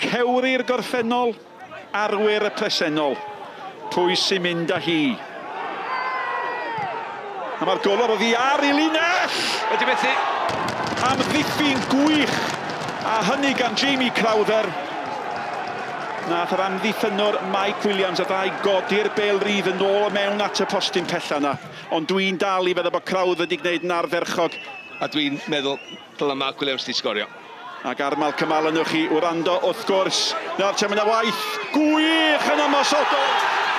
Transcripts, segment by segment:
Cewri'r gorffennol, arwyr y presennol. Pwy sy'n mynd â hi? A mae'r golwr oddi ar i linell! Wedi methu. Amddiffyn gwych, a hynny gan Jamie Crowther. Nath yr amddiffynnwr Mike Williams a ddau godi'r bêl rydd yn ôl mewn at y postyn pella yna. Ond dwi'n dal i feddwl bod Crowther wedi gwneud yn ardderchog. A dwi'n meddwl dylai Mark Williams di sgorio. Ac ar Malcolm Allen newch chi wrando wrth gwrs. Nawr te, mae yna waith gwych yn ymosodol.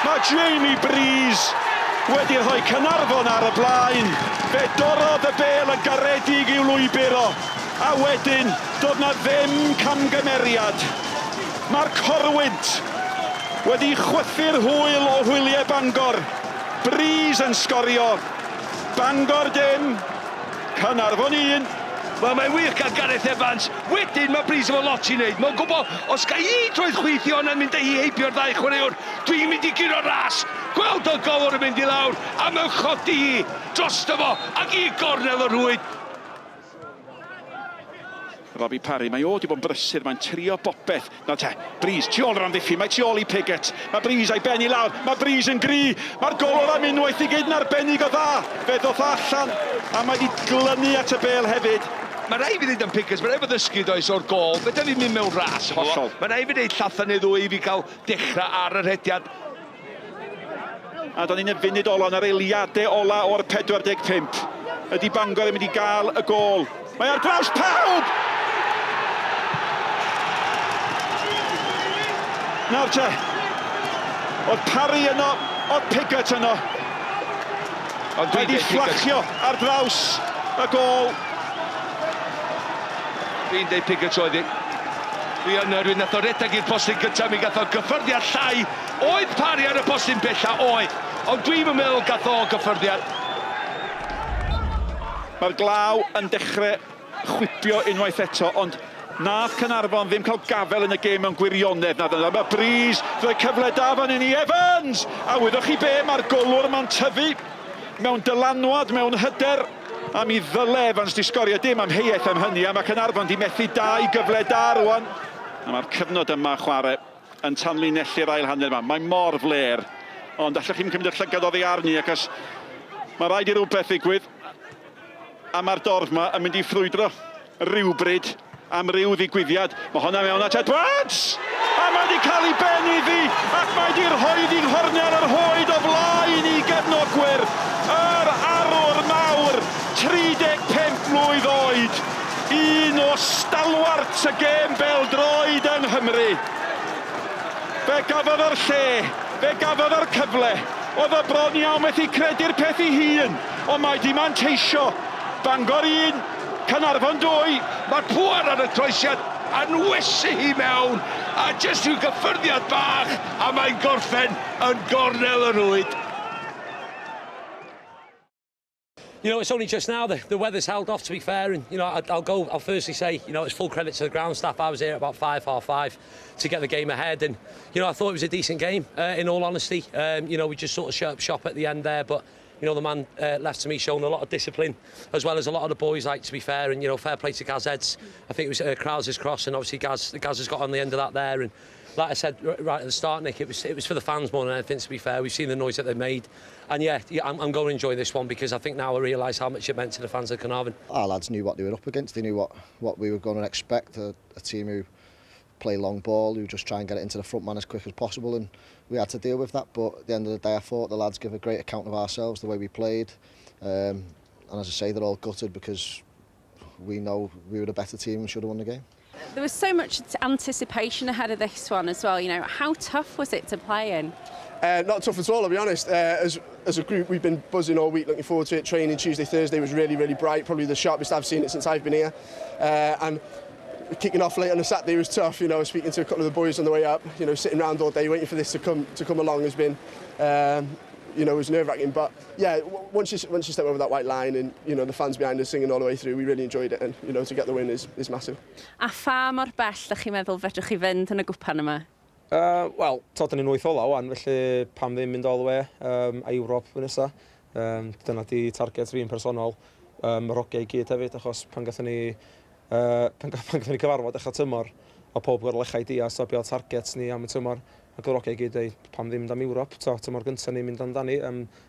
Mae Jamie Breeze wedi rhoi Caernarfon ar y blaen. Fe dorrodd y bêl yn garedig i'w lwybr o. A wedyn, doedd na ddim camgymeriad. Mae'r corwynt wedi chwythu'r hwyl o hwyliau Bangor. Breeze yn sgorio. Bangor dim, Caernarfon 1. Wel, mae'n wych gan Gareth Evans. Wedyn mae Breeze efo lot i wneud. Mae'n gwybod, os ga i troed chwith i hwnna'n mynd â hi heibio'r ddau chwaraewr, dwi'n mynd i guro'r ras. Gweld y golwr yn mynd i lawr, a mewn chodi hi drosto fo ac i gornel y rhwyd. Robbie Parry, mae o wedi bod yn brysur, mae'n trio bopeth. Nawr te, Breeze, tu ôl yr amddiffyn, mae tu ôl i Piggott. Mae Breeze a'i ben i lawr, mae Breeze yn gry. Mae'r golwr am unwaith i gyd yn arbennig o dda. Fe ddoth o allan, a mae wedi glynu at y bêl hefyd. Mae rhaid fi ddeud am Piggott, mae rhaid fo ddysgu does o'r gôl. Fedra fi mynd mewn ras efo fo. Hollol. Mae rhaid fi wneud llathan neu ddwy i fi gael dechrau ar y rhediad. A do'n i'n y funud ola, yn yr eiliadau ola o'r 45. Ydy Bangor yn mynd i gael y gôl? Mae ar draws pawb! Nawr te, oedd Parry yno, oedd Piggott yno. Ond dwi'n Wedi fflachio ar draws y gôl. Dwi'n deud Piggott oedd hi. Dwi yn oherwydd nath o redeg i'r postyn gyntaf, mi gath o gyffyrddiad llai. Oedd Parry ar y postyn bella? Oedd. Ond dwi'm yn meddwl gath o gyffyrddiad. Mae'r glaw yn dechrau chwipio unwaith eto, ond nath Caernarfon ddim cael gafel yn y gêm mewn gwirionedd. Na, dyna mae Breeze, rhoi cyfle da fan hyn i Evans! A wyddoch chi be, mae'r golwr yma'n tyfu mewn dylanwad, mewn hyder, a mi ddyle Evans di sgorio, dim amheuaeth am hynny, a mae Caernarfon di methu dau gyfle da rwan. A mae'r cyfnod yma chwarae yn tanlinellu'r ail hanner yma. Mae mor flêr, ond allwch chi'm cymryd y llygad oddi arni, achos mae rhaid i rywbeth ddigwydd, a mae'r dorf yma yn mynd i ffrwydro rywbryd am ryw ddigwyddiad. Mae honna mewn at Edwards! A mae wedi cael ei ben iddi, ac mae wedi rhoi iddi nghornel yr hoed o flaen i gefnogwyr. Yr arwr mawr, 35 mlwydd oed, un o stalwart y gêm bêl-droed yng Nghymru. Fe gafodd o'r lle, fe gafodd o'r cyfle. Oedd o bron iawn methu credu'r peth ei hun, ond mae 'di manteisio. Bangor 1, Caernarfon 2. Mae'r pŵer ar y croesiad anwesu hi mewn, a jyst rhyw gyffyrddiad bach, a mae'n gorffen yn gornel y rhwyd. You know, it's only just now the weather's held off, to be fair, and, you know, I'll firstly say, you know, it's full credit to the ground staff. I was here at about 5, 5:30 to get the game ahead, and, you know, I thought it was a decent game, in all honesty. We just sort of shut up shop at the end there, but, you know, the man left to me showing a lot of discipline, as well as a lot of the boys, to be fair, and, you know, fair play to Gaz Eds. I think it was Krauser's cross, and obviously Gaz has got on the end of that there, and like I said right at the start, Nick, it was for the fans more than anything, to be fair. We've seen the noise that they made, and I'm going to enjoy this one, because I think now I realise how much it meant to the fans of Caernarfon. Our lads knew what they were up against. They knew what we were going to expect, a team who play long ball, who just try and get it into the front man as quick as possible, and we had to deal with that. But at the end of the day, I thought the lads give a great account of ourselves, the way we played, and as I say, they're all gutted because we know we were the better team and should have won the game. There was so much anticipation ahead of this one as well. How tough was it to play in? Not tough at all, I'll be honest. As a group, we've been buzzing all week, looking forward to it. Training Tuesday, Thursday was really, really bright, probably the sharpest I've seen it since I've been here. And kicking off late on a Saturday was tough, speaking to a couple of the boys on the way up, sitting around all day waiting for this to come along has been, it was nerve-wracking. But once you step over that white line and the fans behind us singing all the way through, we really enjoyed it, and to get the win is massive. A pha mor bell ydych chi'n meddwl fedrwch chi fynd yn y gwpan yma? Wel, dyn ni'n 8 ola wan, felly pam ddim mynd all the way, a Ewrop fy nesa. Dyna di target fi'n personol, yr hogiau i gyd hefyd, achos pan gathon ni cyfarfod dechrau tymor, O pob gorau lechau ideas, so be oedd targets ni am y tymor. Ac oedd i gyd dweud, pam ddim mynd am Ewrop, to, tymor gyntaf ni'n mynd amdani,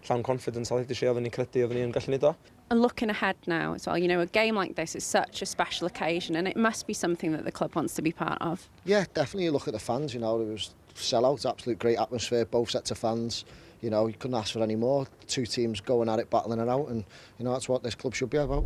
llawn confidence a eisiau, oedden ni'n credu oedden ni'n gallu neud o. And looking ahead now as well, a game like this is such a special occasion and it must be something that the club wants to be part of. Yeah, definitely. You look at the fans, it was sell-out, absolute great atmosphere, both sets of fans. You couldn't ask for any more. Two teams going at it, battling it out, and that's what this club should be about.